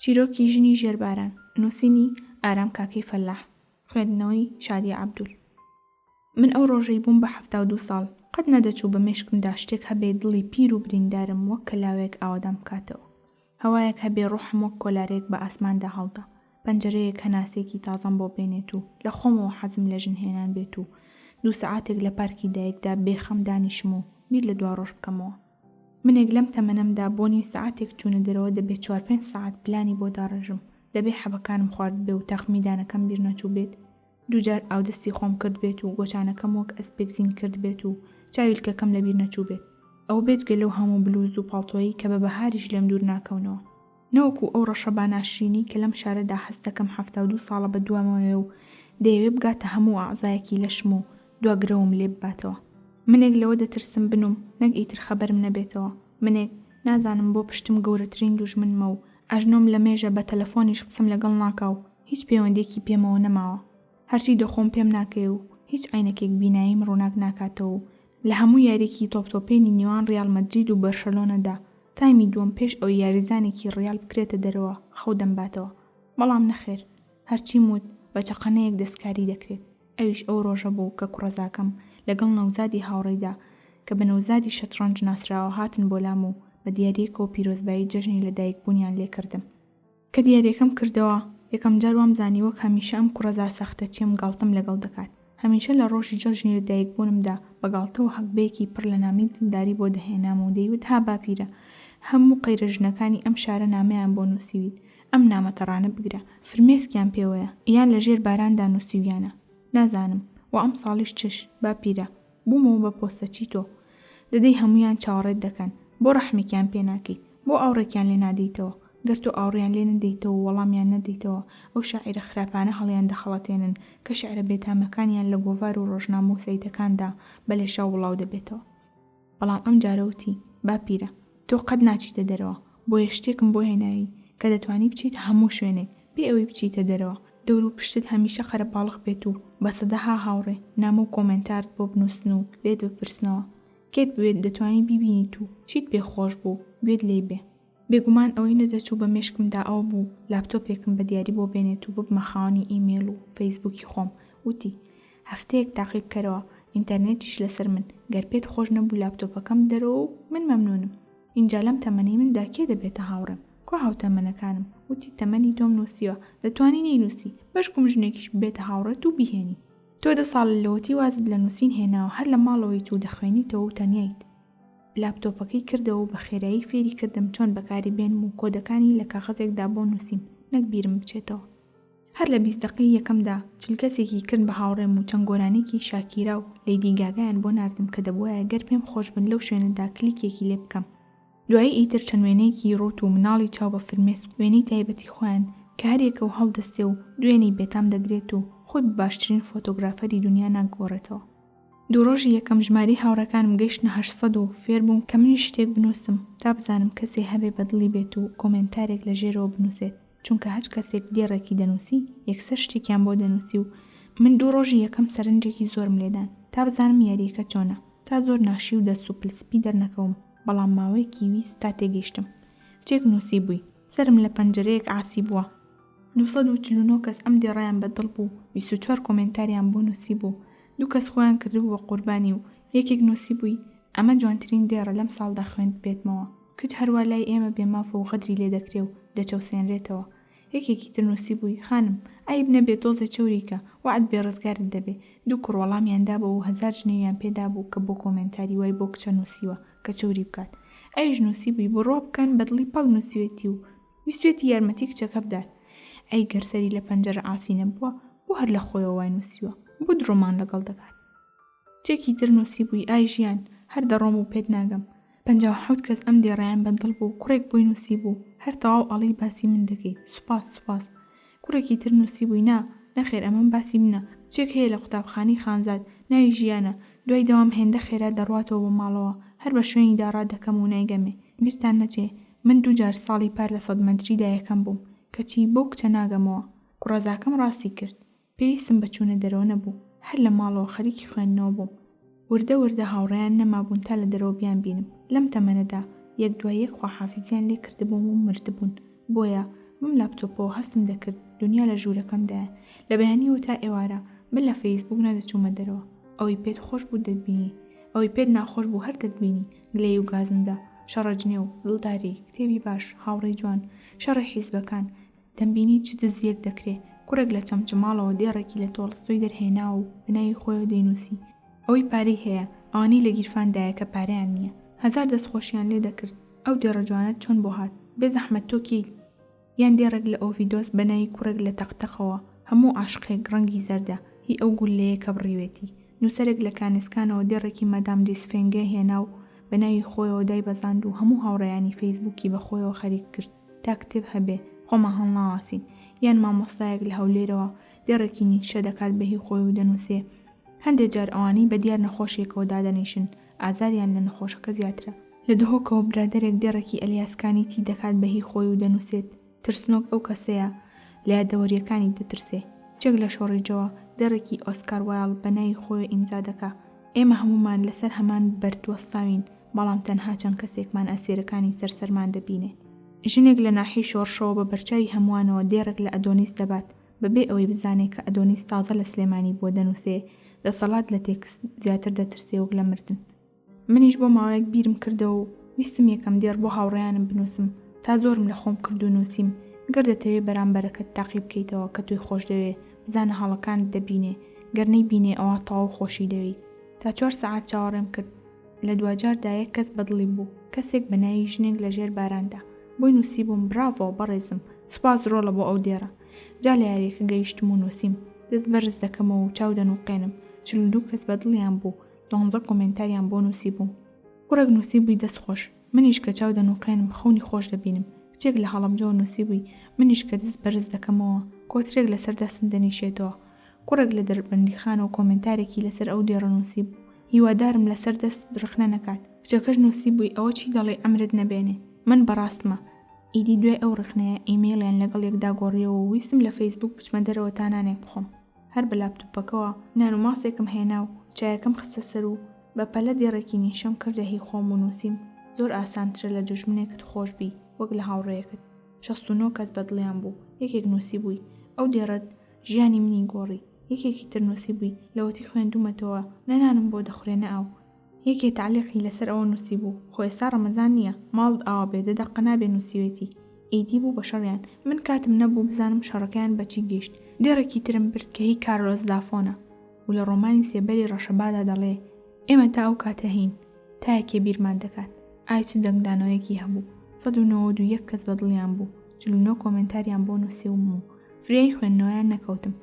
چیرۆکی ژنی ژێر باران، نووسینی، ئارام کاکەی فەلاح، خوێندنەوەی، شادیە عەبدول. من ئەو ڕۆژەی بووم بە 72 ساڵ، قەت نەدەچوو بە مێشکمدا شتێک هەبێ دڵی پیر و بریندارم وەک کەلاوەیەک ئاوەدان بکاتەوە. هەوایەک هەبێ ڕۆحم وەک کۆلارەیەک بە ئاسماندا هەڵدا، پەنجەرەیەک هەناسەیەکی تازەم بۆ بێنێت و لە خۆمەوە حەزم لە ژن هێنان بێت و دوو سەعاتێک لە پارکی دایکدا بێ خەم دانیشم و بیر لە دواڕۆژ بکەمەوە. منێک لەم تەمەنەمدا بۆ نیو سەعاتێک چوونە دەرەوە دەبێ چوار پێنج سەعات پلانی بۆ داڕێژم، دەبێ حەبەکانم خواردبێ و تاقمی دانەکەم بیر نەچووبێت، دووجار ئاودەستی خۆم کردبێت و گۆچانەکەم وەک ئەسپێک زین کردبێت و چاویلکەکەم لەبیر نەچووبێت. ئەوە بێجگە لەو هەموو بلوز و پاڵتۆیەی کە بە بەهاریش لێم دوور ناکەونەوە. نەوەکو ئەو ڕەشەبا ناشرینەی کە لەم شارەدا هەست دەکەم 72 ساڵە بە دوامەوەیە و دەیەوێ بگاتە هەموو ئەعزایەکی لەشم و دوا گرەوم لێ بباتەوە. منێک لەوە دەترسم بنووم نەک ئیتر خەبەرم نەبێتەوە. منێک نازانم بۆ پشتم گەورەترین دوژمنمە و ئەژنۆم لەمێژە بە تەلەفۆنیش قسەم لەگەڵ ناکا و هیچ پەیوەندیەکی پێمەوە نەماوە. هەرچی دەخۆم پێم ناکەوێ و هیچ عەینەکێک بیناییم ڕووناک ناکاتەوە و لە هەموو یاریەکی تۆپتۆپێنی نێوان ڕیال مەدرید و بەرشەلۆنەدا تایمی دووەم پێش ئەوەی یاریزانێکی ڕیال بکرێتە دەرەوە خەو دەمباتەوە. بەڵام نەخێر هەرچیم وت بە چەقەنەیەک دەستکاری دەکرێت. ئەویش ئەو ڕۆژە بوو کە کوڕەزاکەم لەگەڵ نەوزادی هاوڕێیدا کە بە نەوزادی شەتڕەنج ناسراوە هاتن بۆ لام و بە دیارییەکەوە پیرۆزبایی جەژنی لەدایکبوونیان لێ کردم. کە دیارییەکەم کردەوە، یەکەمجار وامزانی وەک هەمیشە ئەم کوڕەزا ساختەچییەم گاڵتەم لەگەڵ دەکات. هەمیشە لە ڕۆژی جەژنی لەدایکبوونمدا بە گاڵتەوە هەگبەیەکی پڕ لە نامەی دڵداری بۆ دەهێنام و دەیوت ها باپیرە، هەموو قەیرە ژنەکانی ئەم شارە نامەیان بۆ نووسیویت، ئەم نامە تەڕانە بگرە، فرمێسکیان پێوەیە، یان لە ژێر باراندا نووسیویانە، نازانم، وە ئەمساڵیش چش، باپیرە، بوومەوە بە پۆستەچی تۆ. دەدەی هەموویان چاوەڕێت دەکەن، بۆ ڕەحمێکیان پێ ناکەیت، بۆ ئاوڕێکیان لێ نادەیتەوە، گەر تۆ ئاوڕیان لێ نەدەیتەوە و وەڵامیان نەدەیتەوە، ئەو شاعیرە خراپانە هەڵیان دەخەڵەتێنن کە شیعرە بێتامەکانیان لە گۆڤار و ڕۆژنامە و سایتەکاندا بە لێشاو بڵاو دەبێتەوە. بەڵام ئەم جارە وتی، باپیرە، تۆ قەت ناچیتە دەرەوە، بۆیە شتێکم بۆ هێناوی کە دەتوانی بچیتە هەموو شوێنێک بێ ئەوەی بچیتە دەرەوە، دەوروپشتت هەمیشە قەرەباڵغ بێت و بە سەدەها هاوڕێ نامە و کۆمێنتارت بۆ بنووسن و لێت بپرسنەوە. کێت بوێت دەتوانی بیبینیت و چیت پێ خۆش بوو گوێت لێی بێ. بێگومان ئەوەی نەدەچوو بە مێشکمدا ئەوە بوو لاپتۆپێکم بە دیاری بۆ بێنێت و ببمە خاوەنی ئیمەیڵ و فەیسبووکی خۆم. وتی، هەفتەیەک تاقی بکەرەوە، ئینتەرنێتیش لەسەر من، گەر پێت خۆش نەبوو لاپتۆپەکەم بدەرەوە و من مەمنوونم. ئینجا لەم تەمەنەی مندا کێ دەبێتە هاوڕێم؟ کوا هاوتەمەنەکانم؟ وتی، تەمەنی تۆم نووسیوە، دەتوانی نەینووسی، بەشکوم ژنێکیش ببێتە هاوڕێت و بیهێنی. تۆ دە ساڵە لەوەتی وازت لە نووسین هێناوە هەر لە ماڵەوەیت و دەخوێنیتەوە و تەنیایت. لاپتۆپەکەی کردەوە و بە خێرایی فێری کردم چۆن بەکاری بێنم و کۆدەکانی لە کاغەزێکدا بۆ نووسیم نەک بیرم بچێتەوە. هەر لە 20 دەقەی یەکەمدا 40 کەسێکی کرد بە هاوڕێم و چەند گۆرانییەکی شاکیرا و لەیدی گاگایان بۆ ناردم کە دەبوایە گەر پێم خۆش بن لەو شوێنەدا کلیکێکی لێ بکەم. دوایی ئیتر چەند وێنەیەکی ڕووت و مناڵی چاو بە فرمێسک وێنەی تایبەتی خۆیان کە هەریەکە و هەڵدەستێ و دوێنەی بێتام دەگرێت و خۆی بە باشترین فۆتۆگرافەری دونیا ناگۆڕێتەوە. دوو ڕۆژی یەکەم ژمارەی هاوڕێکانم گەیشتنە 800 و فێر بووم کە منیش شتێک بنووسم تا بزانم کەسێ هەبێ بە دڵی بێت و کۆمێنتارێک لە ژێرەوە بنووسێت چونکە هەچ کەسێک دێڕێکی دەنووسی یەکسەر شتێکیان بۆ دەنووسی و من دوو ڕۆژی یەکەم سەرنجێکی زۆرم لێدان تا بزانم یارییەکە چۆنە تا زۆر ناشی و دەست و پل سپی دەرنەکەوم بەڵام ماوەیەکی ویست تا تێگەیشتم کچێک نووسیبووی سەرم لە پەنجەرەیەک عاسی بووە. 249 کەس ئەم دێڕەیان بە دڵ بوو، 24 کۆمێنتاریان بۆ نووسیبوو، دوو کەس خۆیان کردبوو بە قوربانی و یەکێک نووسیبووی، ئەمە جوانترین دێڕە لەم ساڵدا خوێندبێتمەوە، کچ هەروا لای ئێمە بێ مافە و غەدری لێ دەکرێ و دەچەوسێنرێتەوە. یەکێکی تر نووسیبووی، خانم، عەیب نەبێ تۆزێ چەوری کە، وەعد بێ ڕزگارت دەبێ. دوو کوڕ وەڵامیان دابەوە و هەزار جنێویان پێ دابوو کە بۆ کۆمێنتاری وای بۆ کچە نووسیوە کە چەوری بکات. ئەویش نووسیبووی، بڕوا بکەن بە دڵی پاک نووسیوێتی و ویستویەتی یارمەتی کچەکە بدات. ئەی گەر سەری لە پەنجەرە عاسی نەبووە، بۆ هەر لە خۆیەوە وای نووسیوە؟ بۆ درۆمان لەگەڵ دەکات؟ کچێکی تر نووسیبووی، ئای ژیان، هەر دەڕۆم و پێت ناگەم. 57 کەس ئەم دێڕەیان بە دڵ بوو، کوڕێک بۆی نووسیبوو، هەر تەواو ئەڵێی باسی من دەکەی، سوپاس، سوپاس. کوڕێکی تر نووسیبووی، نا، نەخێر ئەمە باسی منە، کچێک هەیە لە قوتابخانەی خانزاد، ناوی ژیانە، دوای دەوام هێندە خێرا دەڕواتەوە بۆ ماڵەوە، هەر بە شوێنیدا ڕادەکەم و نایگەمێ. بیرتان نەچێ، من دوو جار ساڵی پار لە سەد مەتریدا یەکەم بووم، کەچی بەو کچە ناگەمەوە. کوڕەزاکەم ڕاستی کرد. پێویستم بە چوونە دەرەوە نەبوو، هەر لە ماڵەوە خەریکی خوێندنەوە بووم. وردە وردە هاوڕێیان نەمابوون تا لە دەرەوە بیانبینم. لەم تەمەنەدا یەک دوای یەک خواحافیزیان لێ کردبووم و مردبوون. بۆیە. بەم لاپتۆپەوە هەستم دەکرد دونیا لە ژوورەکەمدایە. لە بەیانییەوە تا ئێوارە من لە فەیسبووک نەدەچوومە دەرەوە. ئەوەی پێت خۆش بوو دەتبینی. ئەوەی پێت ناخۆش بوو هەر دەتبینی. گلەیی و گازندە، شەڕە جنێو، دڵداری، کتێبی باش، هاوڕێی جوان، شەڕی حیزبەکان، دەمبینی چ دزییەک دەکرێ، کوڕێک لە چەمچەماڵەوە دێڕێکی لە تۆڵستۆی دەرهێناوە و بە ناوی خۆیەوە دەینووسی، ئەوەی پارەی هەیە، ئەوانەی لە گیرفاندایە کە پارەیان نییە. هەزار دەستخۆشیان لێ دەکرد، ئەو دێڕە جوانەت چۆن بۆ هات؟ بێ زەحمەت تۆ کێیت؟ یان دێڕێک لە ئۆڤیدۆس بە ناوی کوڕێک لە تەقتەقەوە، هەموو عاشقێک ڕەنگی زەردە، هی ئەو گوللەیە کە بڕیوێتی. نووسەرێک لە کانێسکانەوە دێڕێکی مادام دیسفێنگێ هێنا و بە ناوی خۆیەوە دایبەزاند و هەموو هاوڕێیانی فەیسبووکی بە خۆیەوە خەریک کرد. تا کتێب هەبێ خۆمان هەڵناواسین. یان مامۆستایەک لە هەولێرەوە دێڕێکی نیتشە دەکات بە هی خۆی و دەنووسێ، هەندێ جار ئەوانەی بە دیار نەخۆشێکەوە دادەنیشن، ئازاریان لە نەخۆشەکە زیاترە. لە دهۆکەوە برادەرێک دێڕێکی ئەلیاس کانیتی دەکات بە هی خۆی و دەنووسێت، ترسنۆک ئەو کەسەیە لە یادەوەرییەکانی دەترسێ. کچێک لە شۆڕیجەوە دێڕێکی ئۆسکار وایڵد بە ناوی خۆیەوە ئیمزا دەکا، ئێمە هەموومان لەسەر هەمان بەرد وەستاوین، بەڵام تەنها چەند کەسێکمان ئەستێرەکانی سەر سەرمان دەبینێ. ژنێک لە ناحیەی شۆڕشەوە بە بەرچاوی هەمووانەوە دێڕێک لە ئەدۆنیس دەبات، بەبێ ئەوەی بزانێ کە ئەدۆنیس تازە لە سلێمانی بووە دەنووسێ، دەسەڵات لە تێکست زیاتر دەترسێ وەک لە مردن. منیش بۆ ماوەیەک بیرم کردەوە و ویستم یەکەم دێڕ بۆ هاوڕێیانم بنووسم تا زۆرم لە خۆم کرد و نووسیم، گەر دەتەوێ بەرامبەرەکەت تاقی بکەیتەوە کە تۆی خۆش دەوێ، بزانە هەڵەکانت دەبینێ، گەر نەیبینێ ئەوا تەواو خۆشی دەوێیت. تا چوار سەعات چاوەڕێم کرد، لە دواجاردا یەک کەس بە دڵی بوو، کەسێک بە ناوی ژنێک لە ژێر باراندا. بۆی نووسیبووم براڤۆ بەڕێزم، سوپاس ڕۆڵە بۆ ئەو دێڕە. جا لە یارییەکە گەیشتم و نووسیم، دەست بەرز دەکەمەوە و چاو دەنووقێنم، 42 کەس بە دڵیان بوو، دوانزە کۆمێنتاریان بۆ نووسیبووم. کوڕێک نووسیبووی دەست خۆش، منیش کە چاو دەنووقێنم خەونی خۆش دەبینم. کچێک لە هەڵەبجەوە نووسیبووی منیش کە دەست بەرز دەکەمەوە کۆترێک لەسەر دەستم دەنیشێتەوە. کوڕێک لە دەربەندیخانەوە کۆمێنتارێکی لەسەر ئەو دێڕە نووسیبوو، هیوادارم لەسەر دەستت ڕەخنە نەکات. کچەکەش نووسیبووی ئەوە چی دەڵێی عەمرت نەبێنێ، من بەڕاستمە. ئیدی دوای ئەو ڕەخنەیە ئیمەیڵیان لەگەڵ یەکدا گۆڕیەوە و ویستم لە فەیسبووک بچمە دەرەوە تا نانێک بخۆم. هەر بە لاپتۆپەکەوە نان و ماسێکم هێنا و چایەکەم خستە سەر و بە پەلە دێڕێکی نیشەم کردە هی خۆم و نووسیم، زۆر ئاسانترە لە دوژمنێکت خۆش بی وەک لە هاوڕێیەکت. 69 کەس بە دڵیان بوو. یەکێک نووسیبووی، ئەو دێڕەت ژیانی منی گۆڕی. یەکێکی تر نووسیبووی، لەوەتی خوێندوومەتەوە نە نانم بۆ دەخورێ نە ئاو. یەکێ تەعلیقی لەسەر ئەوە نووسیبوو، خۆ ئێستا ڕەمەزان نییە، ماڵت ئاوا بێ دە دەقە نابێ نووسیوێتی. ئیدی بوو بە شەڕیان. من کاتم نەبوو بزانم شەڕەکەیان بە چی گەیشت. دێڕێکی ترم برد کە هی کارلۆس زافۆنە و لە ڕۆمانی سێبەری ڕەشەبادا دەڵێ، ئێمە تا ئەو کاتە هەین تا یەکێ بیرمان دەکات. ئای چ دەنگدانەوەیەکی هەبوو. 191 کەس بە دڵیان بوو، 49 کۆمێنتاریان بۆ نووسیوم و فریای خوێندنەوەیان نەکەوتم.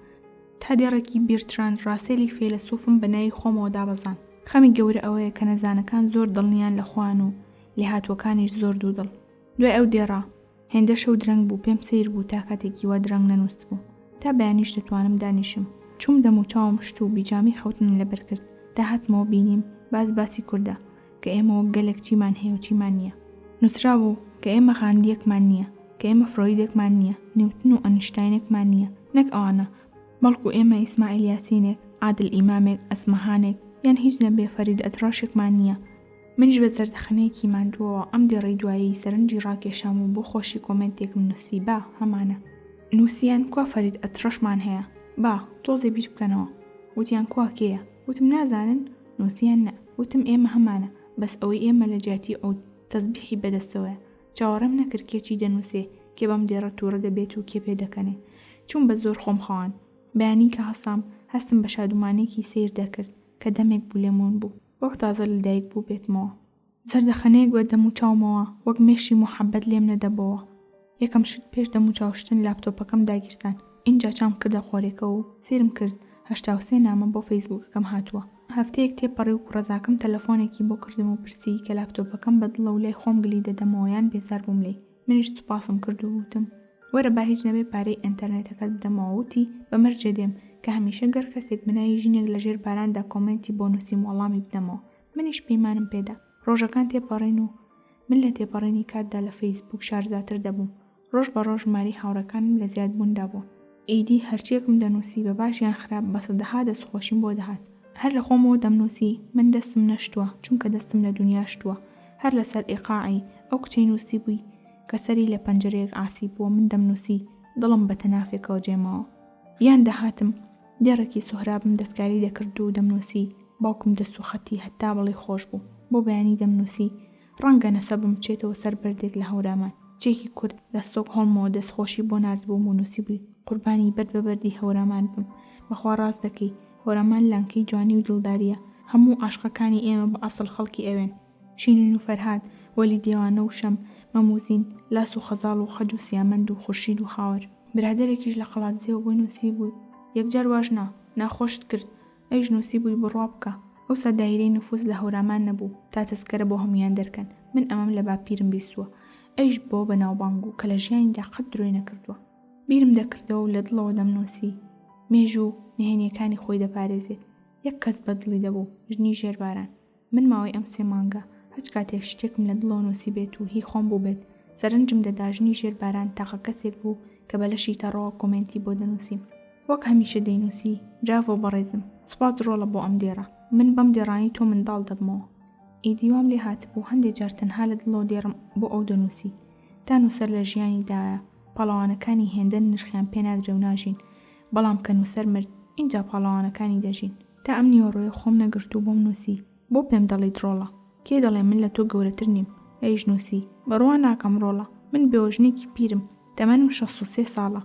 تا دێڕێکی بیرتراند ڕاسێلی فەیلەسوفم بە ناوی خۆمەوە دابەزاند. خەمی گەورە ئەوەیە کە نەزانەکان زۆر دڵنیان لە خۆیان و لێهاتووەکانیش زۆر دوودڵ. دوای ئەو دێڕە، هێندە شەو درەنگ بوو پێم سەیر بوو تا کاتێکی وا درەنگ نەنووستبووم. تا بەیانیش دەتوانم دانیشم. چووم دەموچاوم شت و بیجامەی خەوتنم لەبەر کرد. تا هاتمەوە بینیم باس باسی کوردە، کە ئێمە وەک گەلێک چیمان هەیە و چیمان نییە. نووسرابوو کە ئێمە غاندییەکمان نییە، کە ئێمە فرۆیدێکمان نییە، نیوتن و ئەنیشتاینێکمان نییە، نەک ئەوانە، بەڵکو ئێمە ئیسماعیل یاسینێک، عادل ئیمامێک، ئەسمەهانێک، یان هیچ نەبێ فەرید ئەتڕەشێکمان نییە. منیش بە زەردەخەنەیەکی ماندووەوە ئەم دێڕەی دوایی سەرنجی ڕاکێشام و بۆ خۆشی کۆمێنتێکم نووسی، با، هەمانە. نووسیان کوا فەرید ئەتڕەشمان هەیە؟ با، تۆزێ بیر بکەنەوە. وتیان کوا کێیە؟ وتم نازانن؟ نووسیان نە. وتم ئێمە هەمانە، بەس ئەوەی ئێمە لە جیاتی عود، تەزبیحی بەدەستەوەیە. چاوەڕێم نەکرد کێ چی دەنووسێ، کێ بەم دێڕە تووڕە دەبێت و کێ پێدەکەنێ. چووم بە زۆر خۆم خەواند. بەیانی کە هەستام، هەستم بە شادومانێکی سەیر دەکرد کە دەمێک بوو لێم ون بوو. وەک تازە لە دایک بووبێتمەوە. زەردەخەنەیەک بە دەموچاومەوە وەک مێشی موحەبەت لێم نەدەبۆوە. یەکەم شت پێش دەموچاو شتن لاپتۆپەکەم داگیرسان. ئینجا چاوم کردە قۆرێکەوە و سەیرم کرد 83 نامە بۆ فەیسبووکەکەم هاتووە. هەفتەیەک تێپەڕی و کوڕەزاکەم تەلەفۆنێکی بۆ کردم و پرسی کە لاپتۆپەکەم بە دڵە و لای خۆم گلی دەدەمەوە یان بێزار بووم لێی. منیش سوپاسم کرد و وتم وەرە با هیچ نەبێ پارەی ئەنتەرنێتەکەت بدەمەوە وتی بە مەرجێ دێم کە هەمیشە گەر کەسێک بە ناوی ژنێک لە ژێر باراندا کۆمێنتی بۆ نووسیم وەڵامی بدەمەوە منیش پەیمانم پێدا ڕۆژەکان تێپەڕین و من لە تێپەڕینی کاتدا لە فەیسبووک شارزاتر دەبووم ڕۆژ بە ڕۆژ ژمارەی هاوڕێکانم لە زیادبووندا بوون. ئیدی هەرچییەکم دەنووسی بە باش یان خراپ بە سەدەها دەستخۆشیم بۆ دەهات. هەر لە خۆمەوە دەمنووسی من دەستم نەشتووە چونکە دەستم لە دونیا شتووە. هەر لەسەر ئیقاعی ئەو کچەی نووسیبووی. کە سەری لە پەنجەرەیەک عاسی بووە من دەمنووسی دڵم بە تەنافێکەوە جێماوە. یان دەهاتم دێڕێکی سوهرابم دەستکاری دەکرد و دەمنووسی باوکم دەست و خەتی هەتا بڵێی خۆش بوو. بۆ بەیانی دەمنووسی ڕەنگە نەسەبم بچێتەوە سەر بەردێک لە هەورامان. کچێکی کورد لە ستۆکهۆڵمەوە دەستخۆشی بۆ ناردبووم و نووسیبووی قوربانی بەرد بە بەردی هەورامان بم. بەخوا ڕاست دەکەی هەورامان لانکەی جوانی و دڵدارییە. هەموو عاشقەکانی ئێمە بە ئەسڵ خەڵکی ئەوێن. شیرین و فەرهاد، وەلی دێوانە و شەم، مەموزین، لاس و خەزاڵ و خەج و سیامەند و خورشید و خاوەر. برادەرێکیش لە قەڵادزێوە بۆی نووسیبووی، یەکجار واش نا، ناخۆشت کرد. ئەویش نووسیبووی بڕوا بکە، ئەوسا دایرەی نفووز لە هەورامان نەبوو تا تەسکەرە بۆ هەموویان دەرکەن، من ئەمەم لە باپیرم بیستووە. ئەویش بەوە بەناوبانگ بوو کە لە ژیانیدا قەت درۆی نەکردووە. بیرم دەکردەوە و لە دڵەوە دەمنووسی، مێژوو نهێنییەکانی خۆی دەپارێزێت. یەک کەس بە دڵی دەبوو، ژنی ژێر باران. من ماوەی ئەم سێ مانگە هەچ کاتێک شتێکم لە دڵەوە نووسیبێت و هی خۆم بووبێت، سەرنجم دەدا ژنی ژێر باران تاقە کەسێک بوو کە بە لەشی تەڕەوە کۆمێنتی بۆ دەنووسیم. وەک هەمیشە دەینووسی، براڤۆ بەڕێزم، سوپاس ڕۆڵە بۆ ئەم دێڕە. من بەم دێڕانەی تۆ منداڵ دەبمەوە. ئیدی وام لێ هاتبوو هەندێ جار تەنها لە دڵەوە دێڕم بۆ ئەو دەنووسی. تا نووسەر لە ژیانیدایە، پاڵەوانەکانی هێندە نرخیان پێ نادرێ و ناژین، بەڵام کە نووسەر مرد، ئینجا پاڵەوانەکانی دەژین. تا ئەم نیوەڕۆیە خۆم نەگرت و بۆم نووسی، بۆ پێم دەڵێیت ڕۆڵە؟ کێ دەڵێ من لە تۆ گەورەتر نیم؟ ئەویش نووسی، بڕوا ناکەم ڕۆڵە، من بێوەژنێکی پیرم، تەمەنم 63 ساڵە.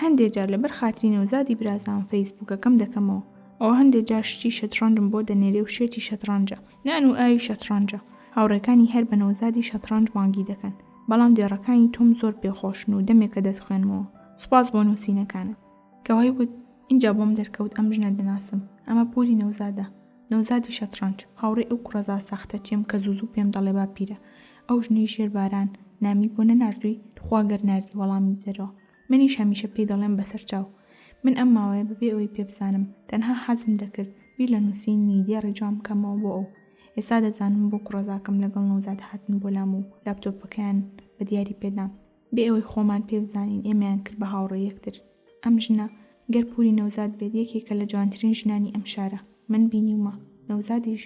هەندێ جار لەبەر خاتری نەوزادی برازام فەیسبووکەکەم دەکەمەوە. ئەوە هەندێ جار شتی شەتڕەنجم بۆ دەنێرێ و شێتی شەتڕەنجە. نان و ئاوی شەتڕەنجە. هاوڕێکانی هەر بە نەوزادی شەتڕەنج بانگی دەکەن. بەڵام دێڕەکانی تۆم زۆر پێ خۆشن و دەمێکە دەتخوێنمەوە. سوپاس بۆ نووسینەکانت. کە وای وت، ئینجا بۆم دەرکەوت ئەم ژنە دەناسم. ئەمە پووری نەوزادە. نەوزادی شەتڕەنج، هاوڕێی ئەو کوڕەزا ساختەچیەم کە زوو زوو پێم دەڵێ باپیرە، ئەو ژنەی ژێر باران نامی بۆ نەناردووی؟ توخوا گەر ناردی وەڵامی بدەرەوە. منیش هەمیشە پێی دەڵێم بەسەرچاو. من ئەم ماوەیە بەبێ ئەوەی پێ بزانم، تەنها حەزم دەکرد بیر لە نووسینی دێڕی جوان بکەمەوە بۆ ئەو. ئێستا دەزانم بۆ کوڕەزاکەم لەگەڵ نەوزاد هاتن بۆ لام و لاپتۆپەکەیان بە دیاری پێدام. بێ ئەوەی خۆمان پێ بزانین ئێمەیان کرد بە هاوڕێی یەکتر. ئەم ژنە گەر پوری نەوزاد بێت یەکێکە لە جوانترین ژنانی ئەم شارە. من بینیومە. نەوزادیش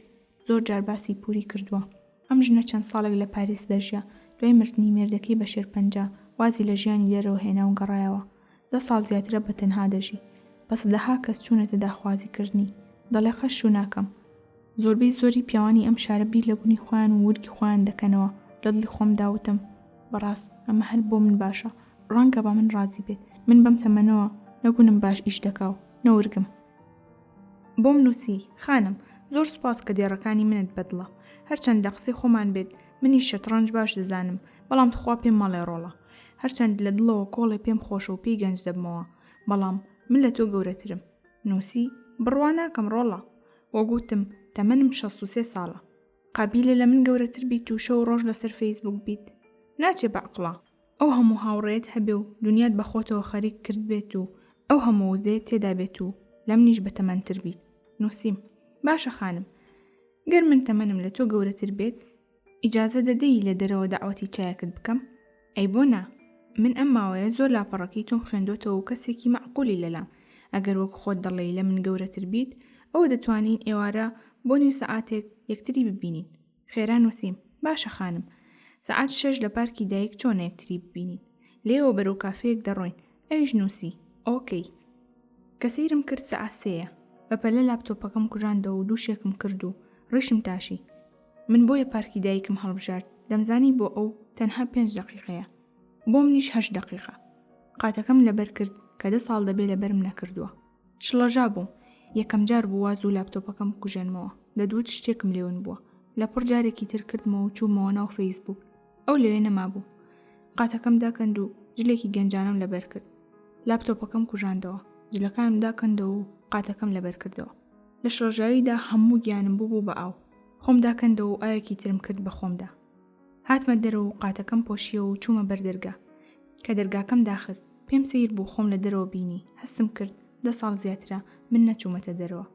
زۆر جار باسی پوری کردووە. ئەم ژنە چەند ساڵێک لە پاریس دەژیا، دوای مردنی مێردەکەی بە شێرپەنجە، وازی لە ژیانی دەرەوە هێنا و گەڕایەوە. دە ساڵ زیاترە بە تەنها دەژی. بە سەدەها کەس چوونەتە داخوازی کردنی. دەڵێ قەت شوو ناکەم. زۆربەی زۆری پیاوانی ئەم شارە بیر لە گونی خۆیان و ورگی خۆیان دەکەنەوە. لە دڵی خۆمدا وتم، بەڕاست ئەمە هەر بۆ من باشە. ڕەنگە بە من ڕازی بێت. من بەم تەمەنەوە نە گونم باش ئیش دەکا و نە ورگم. بۆم نووسی، خانم، زۆر سوپاس کە دێڕەکانی منت بەدڵە. هەرچەندە قسەی خۆمان بێت، منیش شەتڕەنج باش دەزانم، بەڵام تخوا پێم مەڵێ ڕۆڵە. هەرچەند لە دڵەوە کۆڵێ پێم خۆشە و پێی گەنج دەبمەوە، بەڵام من لە تۆ گەورەترم. نووسی، بڕوا ناکەم ڕۆڵە. وەک وتم، تەمەنم 63 ساڵە. قابیلە لە من گەورەتر بیت و شەو و ڕۆژ لەسەر فەیسبووک بیت؟ ناچێ بە عەقڵا. ئەو هەموو هاوڕێیەت هەبێ و دونیات بە خۆتەوە خەریک کردبێت و ئەو هەموو وزەیەت تێدا بێت و لەمنیش بەتەمەنتر بیت. نووسیم، باشە خانم، گەر من تەمەنم لە تۆ گەورەتر بێت، ئیجازە دەدەی لە دەرەوە دەعوەتی چایەکت بکەم؟ ئەی بۆ نا؟ من ئەم ماوەیە زۆر لاپەڕەکەی تۆم خوێندۆتەوە و کەسێکی مەعقولی لەلام، ئەگەر وەک خۆت دەڵێی لە من گەورەتر بیت، ئەوە دەتوانین ئێوارە بۆ نیو سەعاتێک یەکتری ببینین. خێرا نووسیم، باشە خانم، سەعات شەش لە پارکی دایک چۆنە یەکتری ببینین؟ لێیەوە بەرەو کافێیەک دەڕۆین. ئەویش نووسی، ئۆکەی. کە سەیرم کرد سەعات سێیە. بە پەلە لاپتۆپەکەم کوژاندەوە و دووشێکم کرد و ڕیشم تاشی. من بۆیە پارکی دایکم هەڵبژارد، دەمزانی بۆ ئەو تەنها پێنج دەقیقەیە. بۆ منیش هەشت دەقیقە. قاتەکەم لەبەر کرد کە دە ساڵ دەبێ لەبەرم نەکردووە. شڵەژا بووم. یەکەم جار بوو وا زوو لاپتۆپەکەم بکوژێنمەوە. دەدوت شتێکم لێ ون بووە. لەپڕ جارێکی تر کردمەوە و چوومەوە ناو فەیسبووک. ئەو لەوێ نەمابوو. قاتەکەم داکەند و جلێکی گەنجانەم لەبەر کرد. لاپتۆپەکەم کوژاندەوە. جلەکانم داکەندەوە و قاتەکەم لەبەر کردەوە. لە شڵەژاویدا هەموو گیانم بووبوو بە ئاو. خۆم داکەندەوە و ئاوێکی ترم کرد بە خۆمدا. هاتمە دەرەوە و قاتەکەم پۆشیەوە و چوومە بەر دەرگا. کە دەرگاکەم داخست، پێم سەیر بوو خۆم لە دەرەوە بینی، هەستم کرد دە ساڵ زیاترە من نەچوومەتە دەرەوە.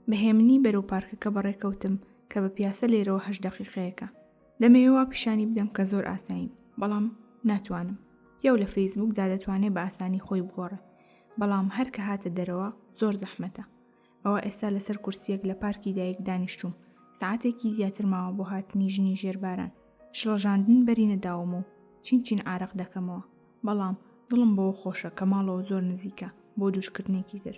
بە هێمنی بەرەو پارکەکە بەڕێکەوتم کە بە پیاسە لێرەوە هەشت دەقیقەیەکە. دەمەوێ وا پیشانی بدەم کە زۆر ئاساییم، بەڵام ناتوانم. پیاو لە فەیسبووکدا دەتوانێ بە ئاسانی خۆی بگۆڕێ، بەڵام هەر کە هاتە دەرەوە زۆر زەحمەتە. ئەوە ئێستا لەسەر کورسییەک لە پارکی دایک دانیشتووم، سەعاتێکی زیاتر ماوە بۆ هاتنی ژنی ژێر باران. شڵەژاندن بەری نەداوم و. چین چین عارەق دەکەمەوە، بەڵام دڵم بەوە خۆشە کە ماڵەوە زۆر نزیکە بۆ دوشکردنێکی تر.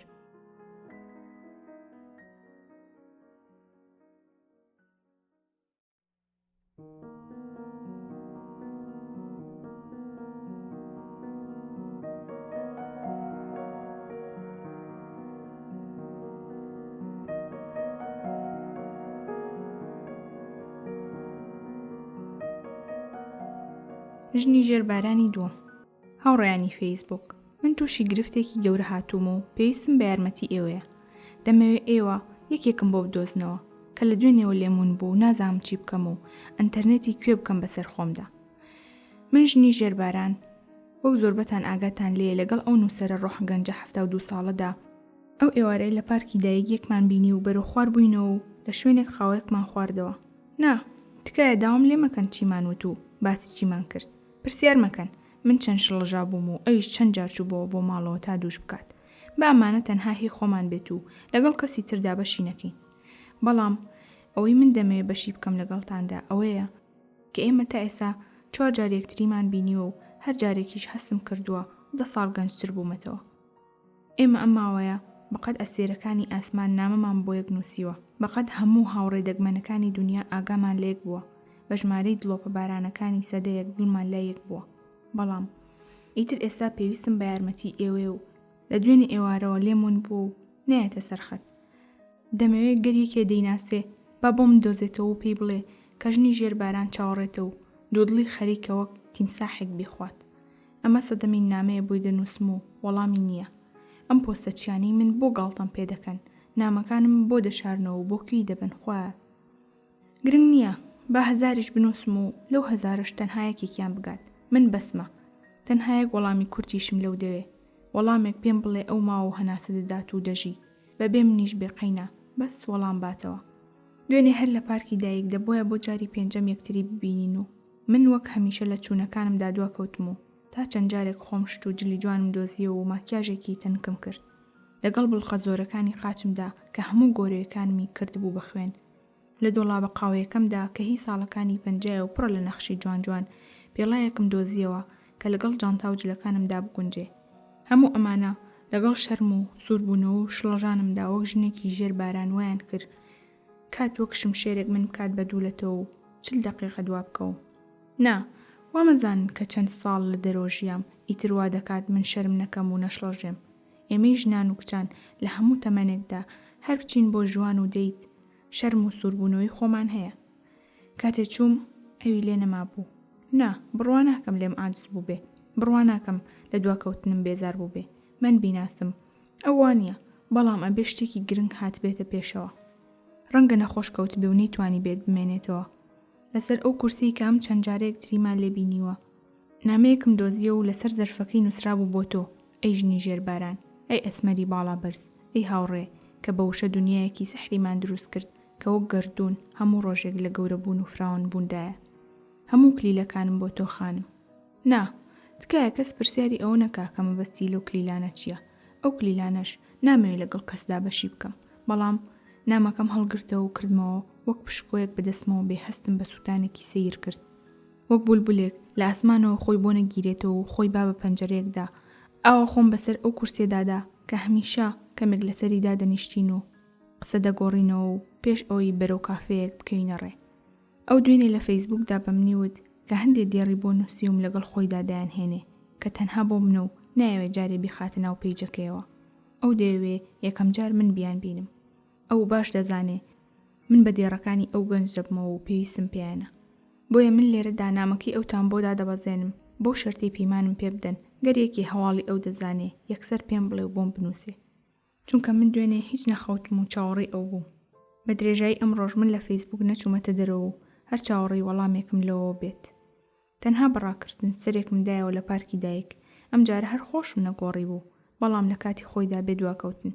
ژنی ژێر بارانی دووەم هاوڕێیانی فەیسبوک من تووشی گرفتێکی گەورە هاتووم و پێویستم بە یارمەتی ئێوەیە دەمەوێ ئێوە یەکێکم بۆ بدۆزنەوە کە لە دوێنێوە لێم ون بوو و نازانم چی بکەم و ئەنتەرنێتی کوێ بکەم بەسەر خۆمدا من ژنی ژێر باران وەک زۆربەتان ئاگاتان لێیە لەگەڵ ئەو نووسەرە ڕۆح گەنجە 72 ساڵەدا ئەو ئێوارەیە لە پارکی دایک یەکمان بینی و بەرەو خوار بووینەوە و لە شوێنێک قاوەیەکمان خواردەوە نا تکایە داوام لێ مەکەن چیمان وت و باسی چیمان کرد پرسیار مەکەن من چەند شڵەژا بووم و ئەویش چەند جار چووبەوە بۆ ماڵەوە تا دوش بکات. با ئەمانە تەنها هی خۆمان بێت و لەگەڵ کەسی تردا بەشی نەکەین. بەڵام ئەوەی من دەمەوێ بەشی بکەم لەگەڵتاندا ئەوەیە کە ئێمە تا ئێستا چوار جار یەکتریمان بینیوە و هەر جارێکیش هەستم کردووە دە ساڵ گەنجتر بوومەتەوە. ئێمە ئەم ماوەیە بەقەد ئەستێرەکانی ئاسمان نامەمان بۆ یەک نووسیوە، بەقەد هەموو هاوڕێ دەگمەنەکانی دونیا ئاگامان لە یەک بووە، بە ژمارەی دڵۆپە بارانەکانی سەدەیەک دڵمان لای یەک بووە. بەڵام. ئیتر ئێستا پێویستم بە یارمەتیی ئێوەیە و لە دوێنێ ئێوارەوە لێم ون بووە و نایەتە سەر خەت. دەمەوێ گەر یەکێ دەیناسێ با بۆم بدۆزێتەوە و پێی بڵێ کە ژنی ژێر باران چاوەڕێتە و دوودڵی خەریکە وەک تیمساحێک بیخوات. ئەمە سەدەمین نامەیە بۆی دەنووسم و وەڵامی نییە. ئەم پۆستەچیانەی من بۆ گاڵتەم پێ دەکەن؟ نامەکانم بۆ دەشارنەوە و بۆ کوێی دەبەن خوایە؟ گرنگ نییە، با هەزاریش بنووسم و لەو هەزارەش تەنها یەکێکیان بگات، من بەسمە. تەنها یەک وەڵامی کورتیشم لەو دەوێ. وەڵامێک پێم بڵێ ئەو ماوە و هەناسە دەدات و دەژی. بەبێ منیش بێ قەینا، بەس وەڵام باتەوە. دوێنێ هەر لە پارکی دایک دەبوایە بۆ جاری پێنجەم یەکتری ببینین و من وەک هەمیشە لە چوونەکانمدا دواکەوتم و تا چەند جارێک خۆم شت و جلی جوانم دۆزیەوە و ماکیاژێکی تەنکم کرد لەگەڵ بڵقە زۆرەکانی قاچمدا کە هەموو گۆرەویەکانمی کردبوو بە خوێن لە دۆڵابە قاوەیەکەمدا کە هی ساڵەکانی پەنجایە و پڕە لە نەخشی جوان جوان پێڵایەکم دۆزیەوە کە لەگەڵ جانتا و جلەکانمدا بگونجێ هەموو ئەمانە لەگەڵ شەرم و سووربوونەوە و شڵەژانمدا وەک ژنێکی ژێر باران وایان کرد کات وەک شمشێرێک من بکات بە دوولەتەوە و 40 دەقیقە دوا بکەوم. نا، وا مەزانن کە چەند ساڵ لە دەرەوە ژیام، ئیتر وا دەکات من شەرم نەکەم و نەشڵەژێم. ئێمەی ژنان و کچان لە هەموو تەمەنێکدا هەر بچین بۆ ژوان و دەیت، شەرم و سووربوونەوەی خۆمان هەیە. کاتێ چووم، ئەوی لێ نەمابوو. نا، بڕوا ناکەم لێم عاجز بووبێ، بڕوا ناکەم لە دواکەوتنم بێزار بووبێ. من بیناسم. ئەو وا نییە، بەڵام ئەبێ شتێکی گرنگ هاتبێتە پێشەوە. ڕەنگە نەخۆش کەوتبێ و نەیتوانیبێت بمێنێتەوە. لەسەر ئەو کورسیەی کە ئەم چەند جارە یەکتریمان لێ بینیوە، نامەیەکم دۆزییەوە و لەسەر زەرفەکەی نووسرابوو بۆ تۆ، ئەی ژنی ژێر باران، ئەی ئەسمەری باڵا بەرز، ئەی هاوڕێ کە بە وشە دونیایەکی سیحریمان دروست کرد کە وەک گەردوون هەموو ڕۆژێک لە گەورەبوون و فراوانبووندایە. هەموو کلیلەکانم بۆ تۆ خانم. نا، تکایە کەس پرسیاری ئەوە نەکا کە مەبەستی لەو کلیلانە چییە، ئەو کلیلانەش نامەوێ لەگەڵ کەسدا بەشی بکەم، بەڵام نامەکەم هەڵگرتەوە و کردمەوە وەک پشکۆیەک بە دەستمەوە بێ هەستم بە سووتانێکی سەیر کرد، وەک بولبولێک لە ئاسمانەوە خۆی بۆ نەگیرێتەوە و خۆی با بە پەنجەرەیەکدا، ئاوا خۆم بەسەر ئەو کورسیەدا دا کە هەمیشە کەمێک لەسەری دادەنیشتین و قسە دەگۆڕینەوە و پێش ئەوەی بەرەو کافێیەک بکەوینە ڕێ. ئەو دوێنێ لە فەیسبووکدا بە منی وت کە هەندێ دێڕی بۆ نووسیوم لەگەڵ خۆیدا دەیانهێنێ کە تەنها بۆ منە و نایەوێ جارێ بیخاتە ناو پەیجەکەیەوە. ئەو دەیەوێ یەکەم جار من بیانبینم. ئەو باش دەزانێ من بە دێڕەکانی ئەو گەنج دەبمەوە و پێویستم پێیانە. بۆیە من لێرەدا نامەکەی ئەوتان بۆ دادەبەزێنم بەو شەرتەی پەیمانم پێ بدەن گەر یەکێ هەواڵی ئەو دەزانێ یەکسەر پێم بڵێ و بۆم بنووسێ. چونکە من دوێنێ هیچ نەخەوتم و چاوەڕێی ئەو بووم. بە درێژایی ئەمڕۆش من لە فەیسبووک نەچوومەتە دەرەوە و هەر چاوەڕێی وەڵامێکم لەوەوە بێت. تەنها بە ڕاکردن سەرێکم دایەوە لە پارکی دایک، ئەمجارە هەر خۆشم نەگۆڕیبوو، بەڵام لە کاتی خۆیدا بێ دواکەوتن.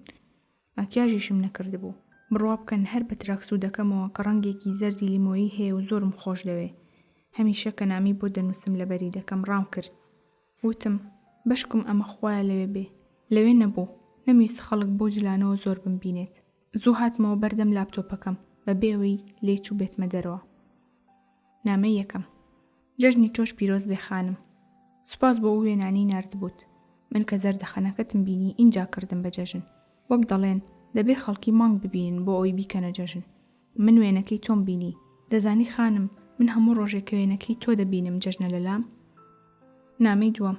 ماکیاژیشم نەکردبوو. بڕوا بکەن هەر بە تراکسوودەکەمەوە کە ڕەنگێکی زەردی لیمۆیی هەیە و زۆرم خۆش دەوێ. هەمیشە کە نامەی بۆ دەنووسم لەبەری دەکەم ڕام کرد. وتم، بەشکم ئەمە خوایە لەوێ بێ. لەوێ نەبوو. نەمویست خەڵک بەو جلانەوە زۆر بمبینێت. زوو هاتمەوە بەردەم لاپتۆپەکەم، بە بێ ئەوەی لێی چووبێتمە دەرەوە. نامەی یەکەم. جەژنی تۆش پیرۆز بێ خانم. سوپاس بۆ ئەو وێنانەی ناردبووت. من کە زەردەخەنەکەتم بینی ئینجا کردم بە جەژن. وەک دەڵێن، دەبێ خەڵکی مانگ ببینن بۆ ئەوەی بیکەنە جەژن. من وێنەکەی تۆم بینی. دەزانی خانم، من هەموو ڕۆژێ کە وێنەکەی تۆ دەبینم جەژنە لەلام. نامەی دووەم.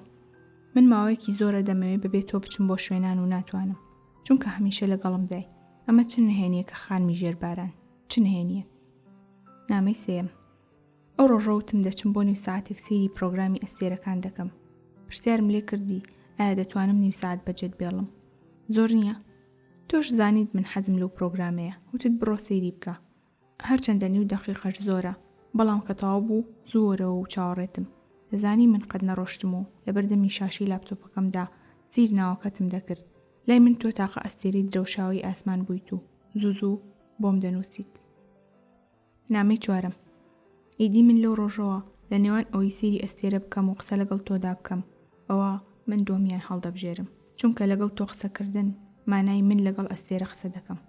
من ماوەیەکی زۆرە دەمەوێ بەبێ تۆ بچم بۆ شوێنان و ناتوانم. چونکە هەمیشە لەگەڵمدای. ئەمە چ نهێنییەکە خانمی ژێر باران؟ چ نهێنییەک؟ نامەی سێیەم. ئەو ڕۆژە وتم دەچم بۆ نیو سەعاتێک سەیری پرۆگرامی ئەستێرەکان دەکەم. پرسیارم لێ کردی ئایا دەتوانم نیو سەعات بەجێت بێڵم؟ زۆر نییە؟ تۆش زانیت من حەزم لەو پرۆگرامەیە، وتت بڕۆ سەیری بکە. هەرچەندە نیو دەقیقەش زۆرە، بەڵام کە تەواو بوو زوو وەرەوە و چاوەڕێتم. دەزانی من قەت نەڕۆشتم و لەبەردەمی شاشەی لاپتۆپەکەمدا سەیری ناوەکەتم دەکرد. لای من تۆ تاقە ئەستێرەی درەوشاوەی ئاسمان بوویت و زوو زوو بۆم دەنووسیت. نامەی چوارەم. ئیدی من لەو ڕۆژەوە لە نێوان ئەوەی سەیری ئەستێرە بکەم و قسە لەگەڵ تۆدا بکەم، ئەوا من دووەمیان هەڵدەبژێرم. چونکە لەگەڵ تۆ قسەکردن مانای من لەگەڵ ئەستێرە قسە دەکەم.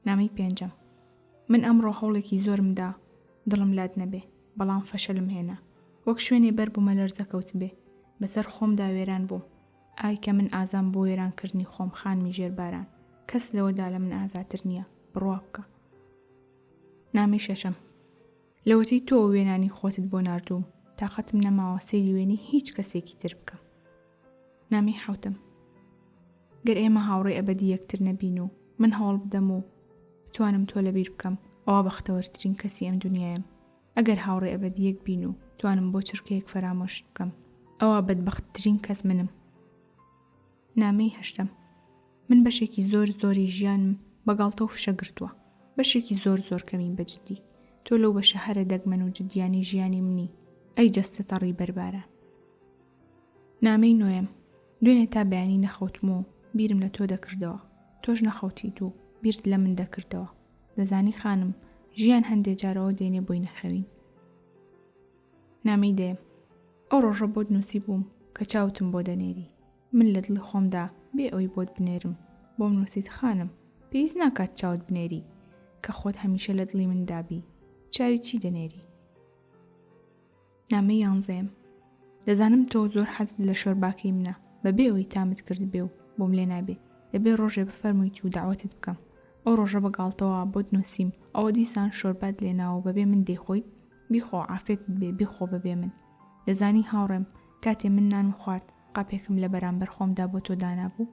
نامەی پێنجەم. من ئەمڕۆ هەوڵێکی زۆرم دا دڵم لات نەبێ، بەڵام فەشەلم هێنا. وەک شوێنێ بەر بوومەلەرزە کەوتبێ، بەسەر خۆمدا وێران بووم. ئای کە من ئازام بۆ وێران کردنی خۆم خانمی ژێر باران. کەس لەوەدا لە من ئازاتر نییە، بڕوا بکە. نامەی شەشەم. لەوەتەی تۆ ئەو وێنانەی خۆتت بۆ ناردووم، تاقەتم نەماوە سەیری وێنەی هیچ کەسێکی تر بکەم. نامەی حەوتەم. گەر ئێمە هاوڕێی ئەبەدی یەکتر نەبین و من هەوڵ بدەم و بتوانم تۆ لەبیر بکەم، ئەوا بەختەوەرترین کەسی ئەم دونیایەم. ئەگەر هاوڕێی ئەبەدی یەک بین و توانم بۆ چرکەیەک فەرامۆشت بکەم، ئەوا بەدبەختترین کەس منم. نامەی هەشتەم. من بەشێکی زۆر زۆری ژیانم بە گاڵتە و فشە گرتووە، بەشێکی زۆر زۆر کەمی بە جدی. تۆ لەو بەشە هەرە دەگمەن و جدیانەی ژیانی منی، ئەی جەستە تەڕی بەر باران. نامەی نۆیەم، دوێنێ تا بەیانی نەخەوتم و بیرم لە تۆ دەکردەوە، تۆش نەخەوتیت و بیرت لە من دەکردەوە. دەزانی خانم، ژیان هەندێ جار ئەوە دێنێ بۆی نەخەوین. نامەی دەیەم، ئەو ڕۆژە بۆت نووسیبووم کە چاوتم بۆ دەنێری. من لە دڵی خۆمدا بێ ئەوەی بۆت بنێرم، بۆم نووسیت خانم، پێویست ناکات چاوت بنێری، کە خۆت هەمیشە لە دڵی مندا بی، چاوی چی دەنێری؟ نامەی یانزەیەم. دەزانم تۆ زۆر حەزت لە شۆرباکەی منە، بەبێ ئەوەی تامت کردبێ و بۆم لێ نابێت، دەبێ ڕۆژێ بفەرموویت و دەعوەتت بکەم. ئەو ڕۆژە بە گاڵتەوە بۆت نووسیم، ئەوە دیسان شۆربات لێ ناوە و بەبێ من دەیخۆیت؟ بیخۆ، عافێتت بێ، بیخۆ بەبێ من. دەزانی هاوڕێم، کاتێ من نانم خوارد، قاپێکم لە بەرامبەر خۆمدا بۆ تۆ دانابوو؟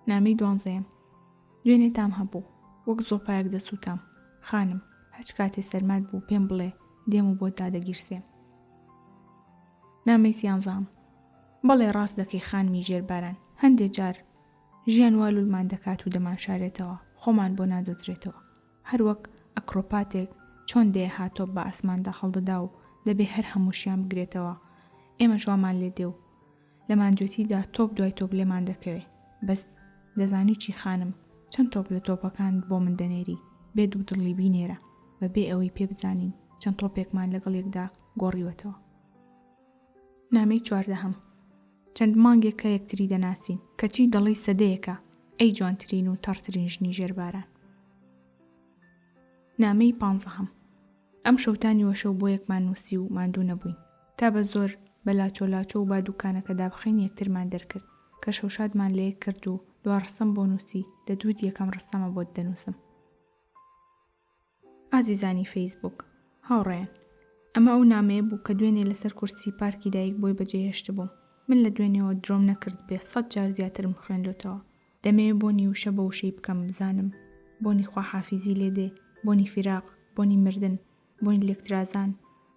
نامەی دوانزەیەم. دوێنێ تام هەبوو. وەک زۆپایەک دەسووتام. خانم، هەچ کاتێ سەرمات بوو پێم بڵێ، دێم و بۆت دادەگیرسێم. نامەی سیانزەهەم. بەڵێ ڕاست دەکەی خانمی ژێر باران. هەندێ جار ژیان وا لوولمان دەکات و دەمانشارێتەوە، خۆمان بۆ نادۆزرێتەوە. هەر وەک ئەکرۆپاتێک چۆن دەیەها تۆپ بە ئاسماندا هەڵدەدا و دەبێ هەر هەمووشیان بگرێتەوە، ئێمەش وامان لێ دێ و لە ماندوێتیدا تۆپ دوای تۆپ لێمان دەکەوێ. بەس دەزانی چی خانم، چەند تۆپ لە تۆپەکانت بۆ من دەنێری، بێ دوودڵی بینێرە، بە بێ ئەوەی پێ بزانین چەند تۆپێکمان لەگەڵ یەکدا گۆڕیوەتەوە. نامەی چواردەهەم. چەند مانگێکە یەکتری دەناسین، کەچی دەڵێی سەدەیەکە، ئەی جوانترین و تەڕترین ژنی ژێر باران. نامەی پانزەهەم. ئەمشەو تا نیوەشەو بۆ یەکمان نووسی و ماندوو نەبووین. تا بە زۆر، بە لاچۆ لاچۆ و با دووکانەکە دابخەین یەکترمان دەرکرد. کە شەوشادمان لە یەک کرد و دوا ڕستەم بۆ نووسی، دەتوت یەکەم ڕستەمە بۆت دەنووسم. ئازیزانی فەیسبووک، هاوڕێیان، ئەمە ئەو نامەیە بوو کە دوێنێ لەسەر کورسی پارکی دایک بۆی بەجێهێشتبووم. من لە دوێنێوە درۆم نەکردبێ سەت جار زیاترم خوێندۆتەوە. دەمەوێ بۆنی وشە بە وشەی بکەم بزانم بۆنی خواحافیزی لێ دێ، بۆنی فیراق، بۆنی مردن، بۆنی لێکترازان.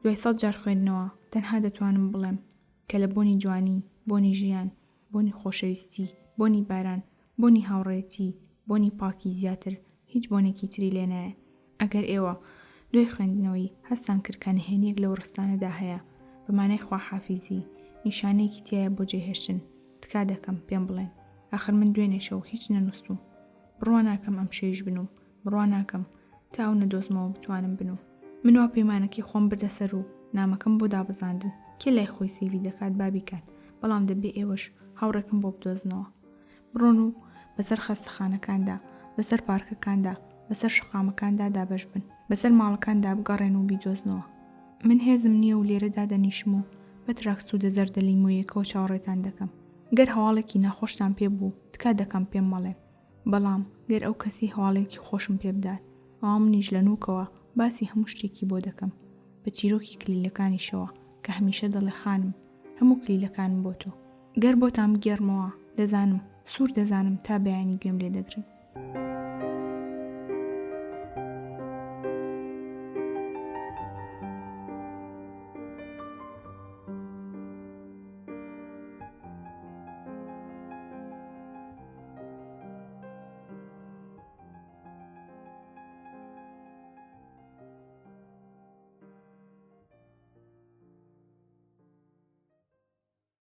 دوای سەت جار خوێندنەوە تەنها دەتوانم بڵێم کە لە بۆنی جوانی، بۆنی ژیان، بۆنی خۆشەویستی، بۆنی باران، بۆنی هاوڕێیەتی، بۆنی پاکی زیاتر هیچ بۆنێکی تری لێ نایە. ئەگەر ئێوە دوای خوێندنەوەی هەستان کرد کە نهێنییەک لەو ڕستانەدا هەیە بە مانای خواحافیزی، نیشانەیەکی تیایە بۆ جێهێشتن، تکا دەکەم پێم بڵێن. ئاخر من دوێنێ شەو هیچ نەنووستووم. بڕوا ناکەم ئەمشەویش بنووم. بڕوا ناکەم تا ئەو نەدۆزمەوە بتوانم بنووم. من وا پەیمانەکەی خۆم بردە سەر و نامەکەم بۆ دابەزاندن. کێ لای خۆی سەیڤی دەکات با بیکات، بەڵام دەبێ ئێوەش هاوڕێکم بۆ بدۆزنەوە. بڕۆن و بەسەر خەستەخانەکاندا، بەسەر پارکەکاندا، بەسەر شەقامەکاندا دابەش بن. بەسەر ماڵەکاندا بگەڕێن و بیدۆزنەوە. من هێزم نییە و لێرە دادەنیشم و بە تراکسوودە زەردە لیمۆیەکەوە چاوەڕێتان دەکەم. گەر هەواڵێکی ناخۆشتان پێ بوو، تکا دەکەم پێم مەڵێن. بەڵام گەر ئەو کەسەی هەواڵێکی خۆشم پێ بدات، ئەوا منیش لە نووکەوە باسی هەموو شتێکی بۆ دەکەم، بە چیرۆکی کلیلەکانیشەوە کە هەمیشە دەڵێ خانم، هەموو کلیلەکانم بۆ تۆ. گەر بۆتان بگێڕمەوە، دەزانم، سوور دەزانم تا بەیانی گوێم لێ دەگرن.